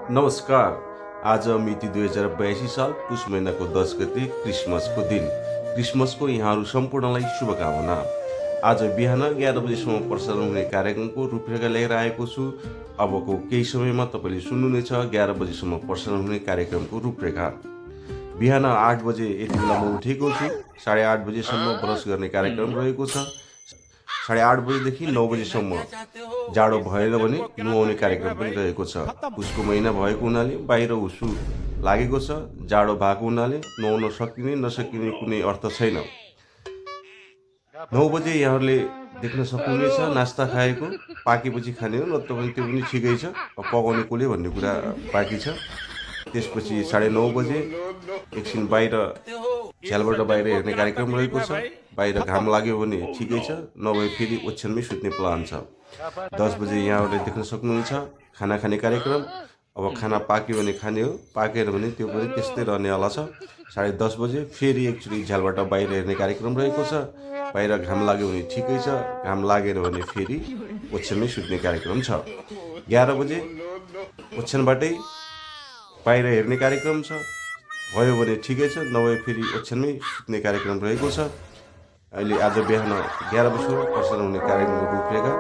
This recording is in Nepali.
नमस्कार। आज मिति 2082 साल पुष महिनाको 10 गते क्रिसमसको दिन। क्रिसमसको यहाँहरू सम्पूर्णलाई शुभकामना। आज बिहान 11 बजेसम्म प्रसारण हुने कार्यक्रमको रूपरेखा लिएर आएको छु। अबको केही समयमा तपाईँले सुन्नुहुनेछ 11 बजेसम्म प्रसारण हुने कार्यक्रमको रूपरेखा। बिहान 8 बजे यति बेला म उठेको छु। 8:30 बजेसम्म ब्रस गर्ने कार्यक्रम रहेको छ। 8:30 बजेदेखि 9 बजेसम्म जाडो भएन भने नुहाउने कार्यक्रम पनि रहेको छ। पुसको महिना भएको हुनाले बाहिर हुस्सु लागेको छ। जाडो भएको हुनाले नुहाउन सकिने नसकिने कुनै अर्थ छैन। 9 बजे यहाँहरूले देख्न सक्नुहुनेछ नास्ता खाएको। पाकेपछि खाने हो, नत्र भने त्यो पनि ठिकै छ। पकाउने कसले भन्ने कुरा बाँकी छ। त्यसपछि 9:30 बजे एकछिन बाहिर झ्यालबाट बाहिर हेर्ने कार्यक्रम रहेको छ। बाहिर घाम लाग्यो भने ठिकै छ, नभए फेरि ओछ्यानमै सुत्ने प्लान छ। 10 बजे यहाँहरूले देख्न सक्नुहुन्छ खाना खाने कार्यक्रम। अब खाना पाक्यो भने खाने हो, पाकेर भने त्यो पनि त्यस्तै रहनेवाला छ। 10:30 बजे फेरि एकचोटि झ्यालबाट बाहिर हेर्ने कार्यक्रम रहेको छ। बाहिर घाम लाग्यो भने ठिकै छ, घाम लागेन भने फेरि ओछ्यानमै सुत्ने कार्यक्रम छ। 11 बजे ओछ्यानबाटै बाहिर हेर्ने कार्यक्रम छ। भयो भने ठिकै छ, नभए फेरि ओछ्यानमै सुत्ने कार्यक्रम रहेको छ। अहिले आज बिहान 11 बजीसम्म प्रसारण हुने कार्यक्रमको रूपरेखा